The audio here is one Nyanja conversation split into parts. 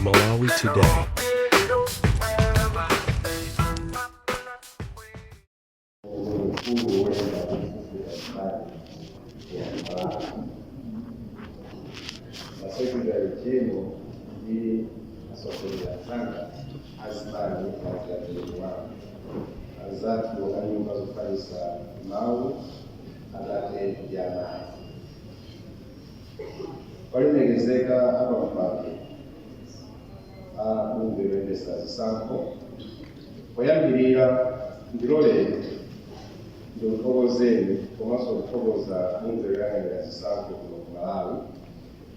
Malawi Today. Mkulu woyenda kufufuza ya Malawi, ma Secretary General ndi atsogoleri anzanga azipani mautapeli wawo, anzathu a nyumba zofalitsa mawu, atate ndi amayi, olemekezeka apampando a bungwe loyendetsa zisankho, poyambirira ndiloleni ndikuthokozeni komanso kuthokoza bungwe loyang'anira zisankho kuno ku Malawi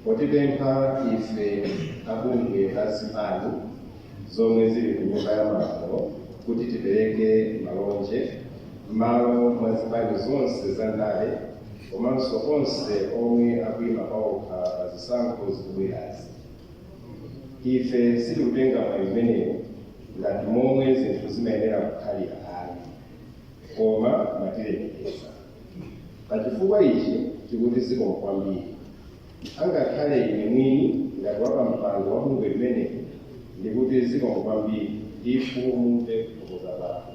potipempha ife abungwe la zipani zomwe zili ku Nyumba ya Malamulo kuti tipereke malonje m'malo mwa zipani zonse za ndale komanso onse omwe akuyima pawokha pa zisankho zikubwerazi. Ife sitikutenga mwayi umenewu ngati momwe zinthu zimayenera kukhalira ayi, koma mwatilemekeza. Pachifukwa ichi tikuti zikomo kwambiri. Angakhale ine mwini ngati wapampando wa bungwe limeneli ndikuti zikomo kwambiri, ndithu mumve kuthokoza kwathu.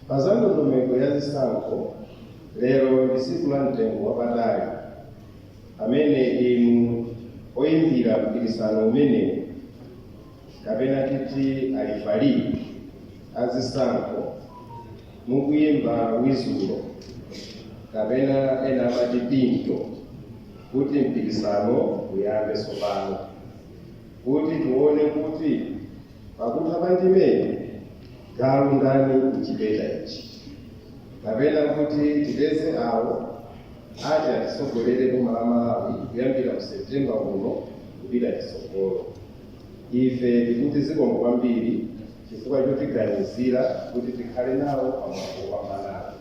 Pa za ndondomeko ya zisankho, lero ndi tsiku la mtengo wapatali pamene inu oyimbira mpikisano umenewu, kapena titi alifali azisankho, mukuyimba wizulo, kapena ena amati pinto, kuti mpikisano uyambe tsopano, kuti tione kuti pakutha pa ndimeyi galu ndani mchipeta ichi, kapena kuti tipeze awo ati atitsogolere boma la Malawi kuyambira mu September uno kupita chitsogolo. Ife tikuti zikomo kwambiri chifukwa chotiganizira kuti tikhale nawo pamwambo wopambanawo.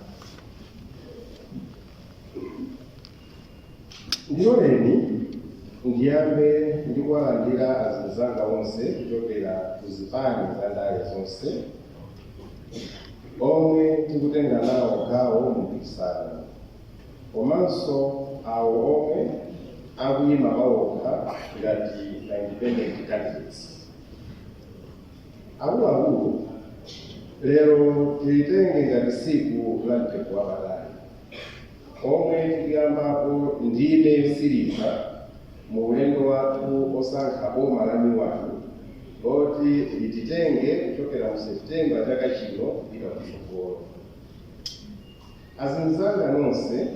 Ndiloleni ndiyambe ndi kuwalandira azinzanga onse kuchokera ku zipani za ndale zonse omwe tikutenga nawo gawo mu mpikisano, komanso awo omwe akuyima pawokha ngati ma independent candidates. Akuluakulu, lero tilitenge ngati tsiku la mtengo wapatali omwe tikuyambapo ndime yotsiriza mu ulendo wathu osankha boma la nyuwani loti lititenge kuchokera mu September chaka chino kupita kutsogolo. Azinzanga nonse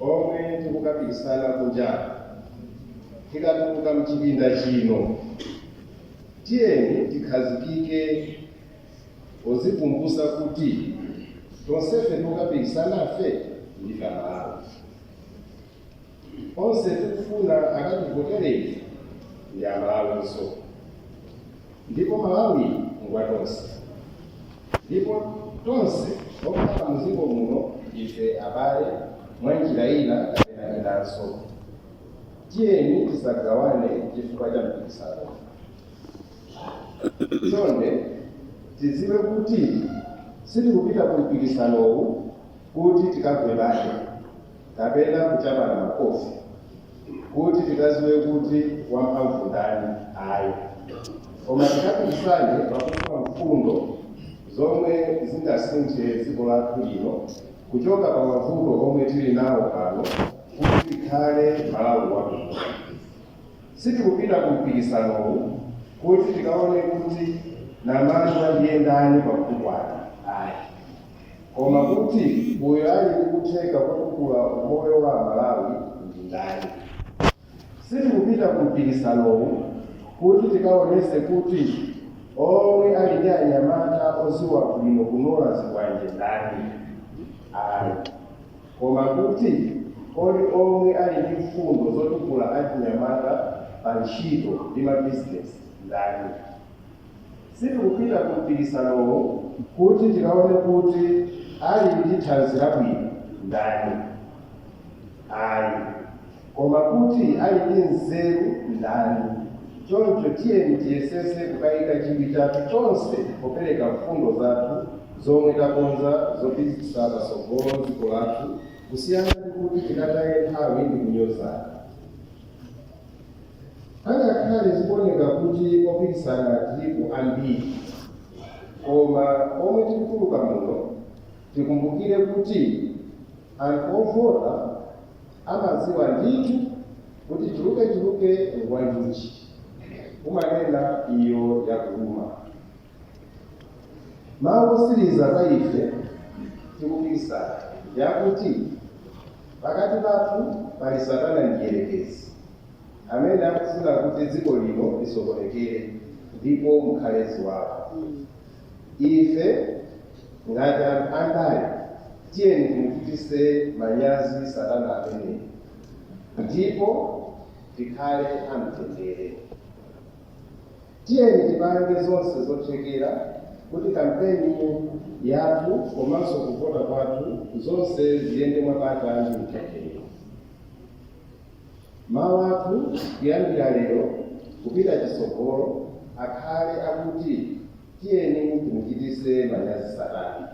omwe tikukapikisana kunjaku, tikatuluka mchipinda chino, tiyeni tikhazikike pozikumbusa kuti tonsefe tikukapikisanafe ndife Amalawi. Onse tikufuna akativotere ife ndi Amalawinso, ndipo Malawi ngwa tonse, ndipo tonse okhala mdziko muno ndife abale mwa njira ina kapena inanso. Tiyeni tisagawane chifukwa cha mpikisano. Chonde tidziwe kuti sitikupita ku mpikisanowu kuti tikagwebane kapena kuchapana makofi kuti tikadziwe kuti wamphamvu ndani ayi, koma tikapikisane pakufuna mfundo zomwe zingasinthe dziko lathu lino kuchoka pa mavuto omwe tili nawo pano kuti tikhale Malawi wabwino. Sitikupita ku mpikisanowu kuti tikaone kuti namandwa ndiye ndani pakutukwana ayi, koma kuti uyo ali ndi kutheka kotukula umoyo wa Amalawi ndi ndani. Sitikupita ku mpikisanowu kuti tikaonese kuti omwe ali ndi anyamata oziwa bwino kunola zikwanje ndani ayi, koma kuti kodi omwe ali ndi mfundo zotukula achinyamata pa ntchito ndi mabizinesi ndani. Sitikupita ku mpikisanowu kuti tikaone kuti ali ndi thanzi labwino ndani ayi, koma kuti ali ndi nzeru ndani. Choncho tiyeni tiyesese kukayika chidwi chathu chonse popereka mfundo zathu zomwe takonza zopititsa patsogolo dziko lathu, kusiyana ndi kuti tikataye nthawi ndi kunyozana. Ngakhale zikuoneka kuti opikisana tilipo ambiri, koma omwe tikutuluka muno tikumbukire kuti anthu ovota amadziwa ndithu kuti chulukechuluke ngwanjuchi, umanena iyo yakuluma. Mawu osiriza kwa ife tikupikisana yakuti pakati pathu pali Satana mdierekezi amene akufuna kuti dziko lino lisokonekere ndipo mukhale ziwawa. Ife ngati anthu andale, tiyeni timuchitise manyazi Satana ameneyo ndipo tikhale amtendere. Tiyeni tipange zonse zothekera kuti kampeni yathu komanso kuvota kwathu zonse ziyende mwabata ndi mtendere. Mawu athu kuyambira lero kupita chitsogolo akhale akuti tiyeni timuchitise manyazi Satana.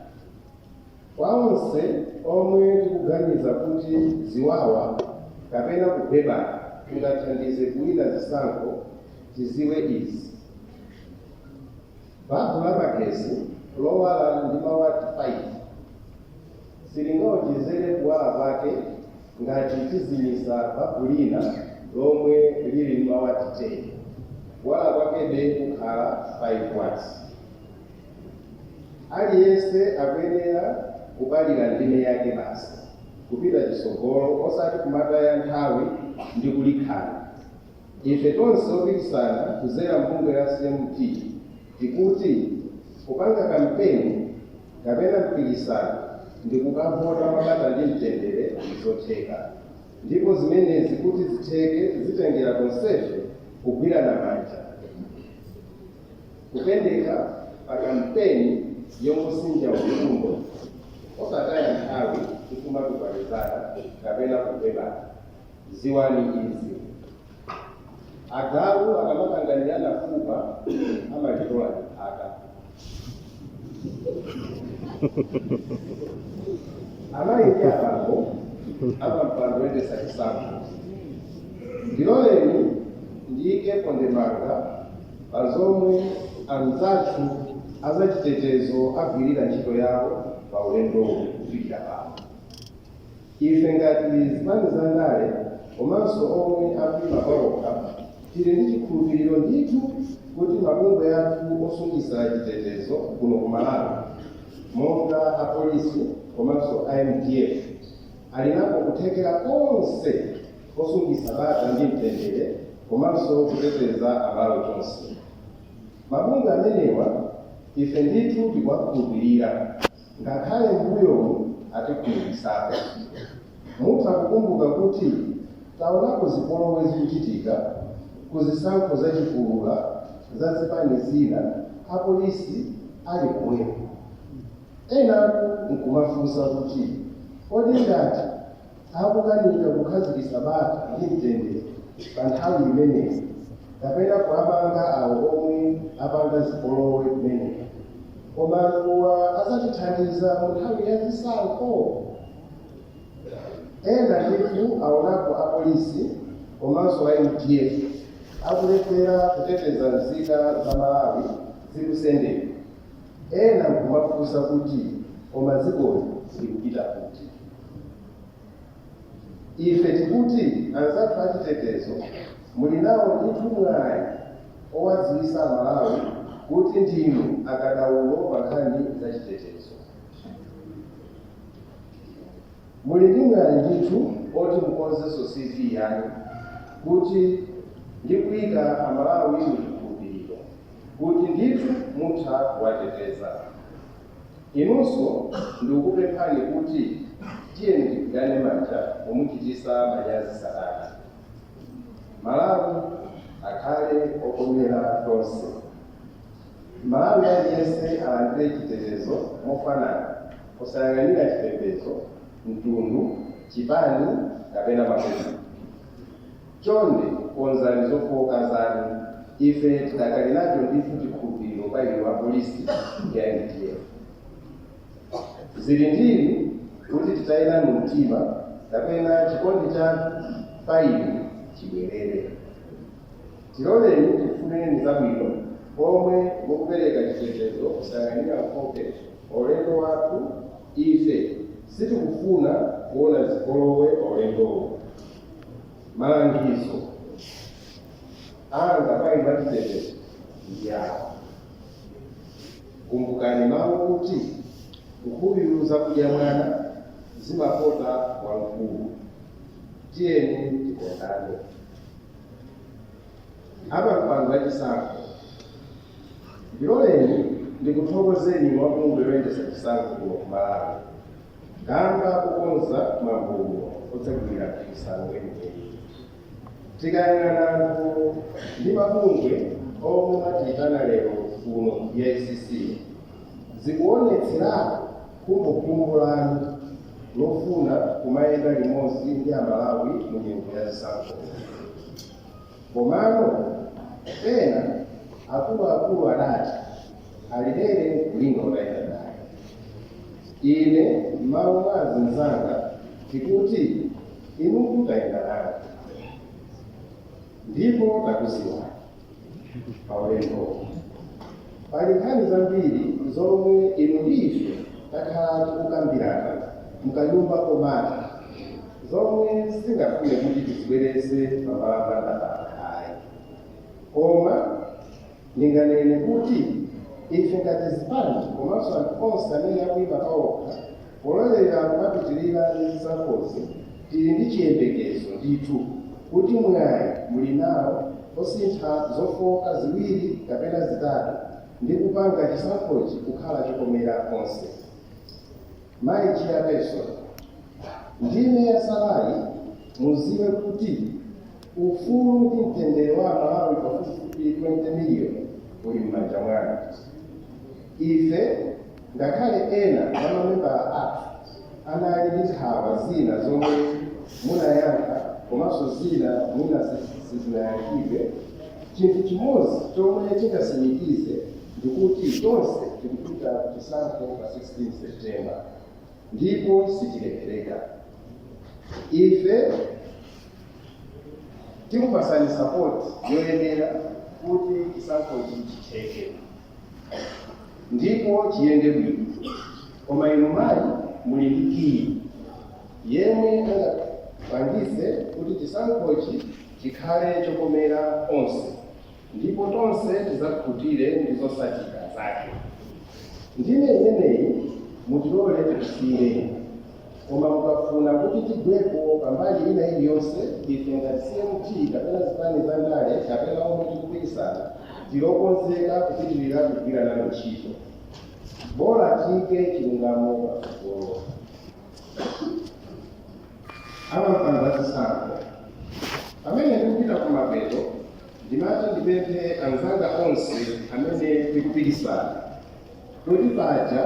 Kwa onse omwe tikuganiza kuti ziwawa kapena kugwebana kungathandize kuwina zisankho, tiziwe izi: babu la magesi lowala ndi mawati 5 silingaonjezere kuwala kwake ngati tizimisa babu lina lomwe lili ndi mawati 10. Kuwala kwakebe kukhala 5 watts. Aliyense akuyenera kubalira ndime yake basi kupita chitsogolo, osati kumataya nthawi ndi kulikhana. Ife tonse opikisana kuzera mbungwe la CMT tikuti kupanga kampeni kapena mpikisano ndi kukavota mwabata ndi mtendere zotheka, ndipo zimenezi kuti zitheke zitengera tonsefe kugwirana manja, kupendeka pa kampeni yongosinja ufundo, osataya nthawi tikumatukwanizana kapena kugwebana. Ziwani izi: agalu akamakanganirana fupa amalitola nthaka. Amayi ndi abambo apampando oyendetsa chisankho, ndiloleni ndiyikepo ndemanga pa zomwe anzathu azachitetezo agwirira ntchito yawo pa ulendowu kufikira pano. Ife ngati zipani za ndale komanso omwe akuyima pawokha tili ndi chikhulupiriro ndithu kuti mabungwe athu osungisa chitetezo kuno ku Malawi, monga apolisi komanso a MDF, ali nako kuthekera konse kosungisa bata ndi mtendere komanso kuteteza Amalawi tonse. Mabungwe amenewa ife ndithu tikuwakhulupirira, ngakhale mbuyomu atikhumudwitsapo. Mutha kukumbuka kuti taonako zipolowe zikuchitika ku zisankho zachipulula za zipani zina apolisi ali pomwepo. Enatu nkumafunsa kuti kodi ngati akukanika kukhazikitsa bata ndi mtendere pa nthawi imeneyi kapena kuwamanga awo omwe apanga zipolowe kumeneko, koma anthuwa azatithandiza mu nthawi ya zisankho? Ena ndithu aonapo apolisi komanso a MDF akulephera kuteteza nzika za Malawi zikusendedwa. Ena nkumafunsa kuti koma dzikoli likupita kuti? Ife tikuti anzathu achitetezo muli nawo ndithu mwayi owadziwitsa Amalawi kuti ndinu akadaulo pa nkhani za chitetezo. Muli ndi mwayi ndithu oti mukonzenso CV yanu kuti ndi kuyika Amalawi mu chikhulupiriro kuti ndithu mutha kuwateteza. Inunso ndikukupemphani kuti tiyeni tigwirane manja pomuchitisa manyazi Satana. Malawi akhale okomera tonse. Malawi aliyense alandire chitetezo mofanana, posayang'anira chipembedzo, mtundu, chipani kapena mafuko. Chonde konzani zofowoka zanu. Ife tidakali nacho ndithu chikhulupiriro pa inu apolisi ndi a MDF. Zili ndinu kuti titayinani mtima kapena chikondi chathu pa inu chibwerere. Tiloleni tifuneni zabwino pomwe mukupereka chitetezo kusayang'anira nkhope paulendo wathu. Ife sitikufuna kuona zipolowe paulendowo. Malangizo anga pali mwachitetezo ndi awa: kumbukani mawu kuti nkhuyu zakudya mwana zimapota wamkulu. Tiyeni tikondane. Apa mpando wachisankho, ndiloleni ndikuthokozeni mwabungwe loyendetsa chisankho kuno ku Malawi kamba kukonza mwambo otsegulira mpikisano weniweni. Tikayang'ana anthu ndi mabungwe omwe matiyitana lero kuno ku BICC, zikuonetseratu khumbokhumbo lanu lofuna kumayenda limodzi ndi Amalawi mu nyengo ya zisankho. Komano pena akuluakulu adati alilere kulinga utayenda naye. Ine m'mawu mwa azinzanga tikuti inu kutayenda naye ndipo takuziwani paulendo. Pali nkhani zambiri zomwe inu ndi ife takhala tikukambirana mkanyumba komata, zomwe sitingafune kuti tizibwereze pambalambanda pano. Koma ndinganene kuti ife ngati zipani komanso anthu onse amene akuyima paokha pololera kumapitirira ndi zisankhozi, tili ndi chiyembekezo ndithu kuti mwayi muli nawo osintha zofoka ziwiri kapena zitatu ndi kupanga chisankhochi kukhala chokomera onse. Mayi Chairperson, ndime yasalayi muziwe kuti ufulu ndi mtendere wa Amalawi pafupifupi 20 miliyoni uli m'manja mwanu. Ife, ngakhale ena mwa mamembala athu anali ndi nkhawa zina zomwe munayankha komanso zina mwina sizinayankhidwe, chinthu chimodzi chomwe tingasimikize ndikuti tonse tikupita kuchisankho pa 16 September ndipo sitilephereka. Ife tikupasani support yoyenera kuti chisankhochi chitheke ndipo chiyende bwino. Koma inu mayi muli ndi kiyi yemwe angapangise kuti chisankhochi chikhale chokomera onse ndipo tonse tidzakhutire ndi zotsatira zake. Ndime imeneyi mutilole tikusiyireni, koma mukafuna kuti tigwepo pambali ina iliyonse, ife ngati CMT kapena zipani za ndale kapena omwe tikupikisana, tilokonzeka kupitirira kugwira nanu ntchito, bola tiyike chilungamo patsogolo. Apampando azisankho, pamene ndikupita kumapeto, ndimati ndipemphe anzanga onse amene tikupikisana kuti paja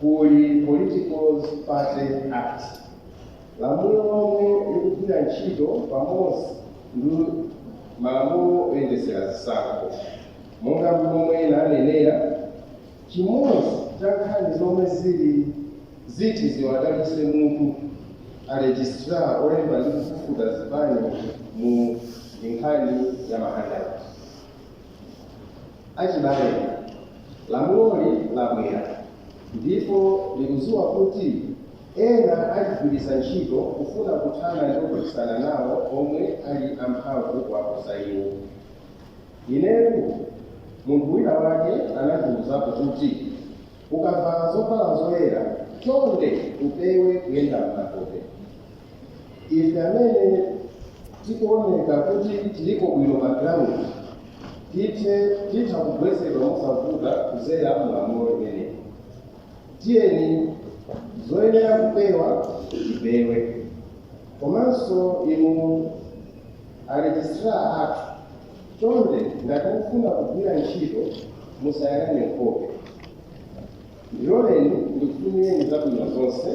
kuli Political Party Act, lamulo lomwe likugwira ntchito pamodzi ndi malamulo oyendetsera zisankho. Monga momwe ena anenera, chimodzi cha nkhani zomwe zili ziti ziwadalitse mutu a registrar olemba ndi kufufuta zipani mu ndi nkhani ya ma handout. Achibale, lamuloli labwera ndipo likudziwa kuti ena aligwiritsa ntchito kufuna kuthana ndi opikisana nawo omwe ali amphamvu kuwaposa iwo. Inetu munthu wina wake anandiwuzapo kuti ukavala zovala zoyera, chonde upewe kuyenda m'matope. Ife amene tikuoneka kuti tiliko bwino pa ground titha kugwetsedwa mosavuta kuzera mulamulo limeneli. Tiyeni zoyenera kupewa tipewe. Komanso inu a registrar athu, chonde ngati mufuna kugwira ntchito musayang'ane nkhope. Ndiloleni ndikufunireni zabwino zonse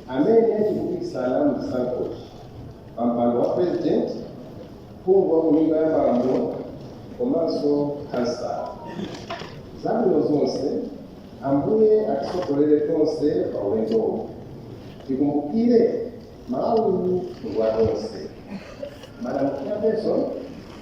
amene tikupikisana mu chisankhochi pa mpando wa president, phungu wa ku Nyumba ya Malamulo komanso kansala. Zabwino zonse, Ambuye atitsogolere tonse pa ulendowu. Tikumbukire, Malawi ngwa tonse. Madam Chairperson,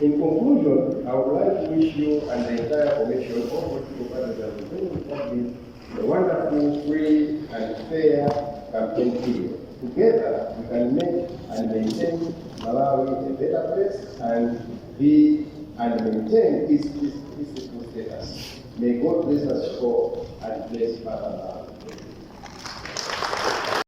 In conclusion, I would like to wish you and the entire Commission, all political parties and the general public, a wonderful, free, and fair campaign period. Together, we can make and maintain Malawi a better place and be and maintain its peaceful status. May God bless us all and bless Father Malawi.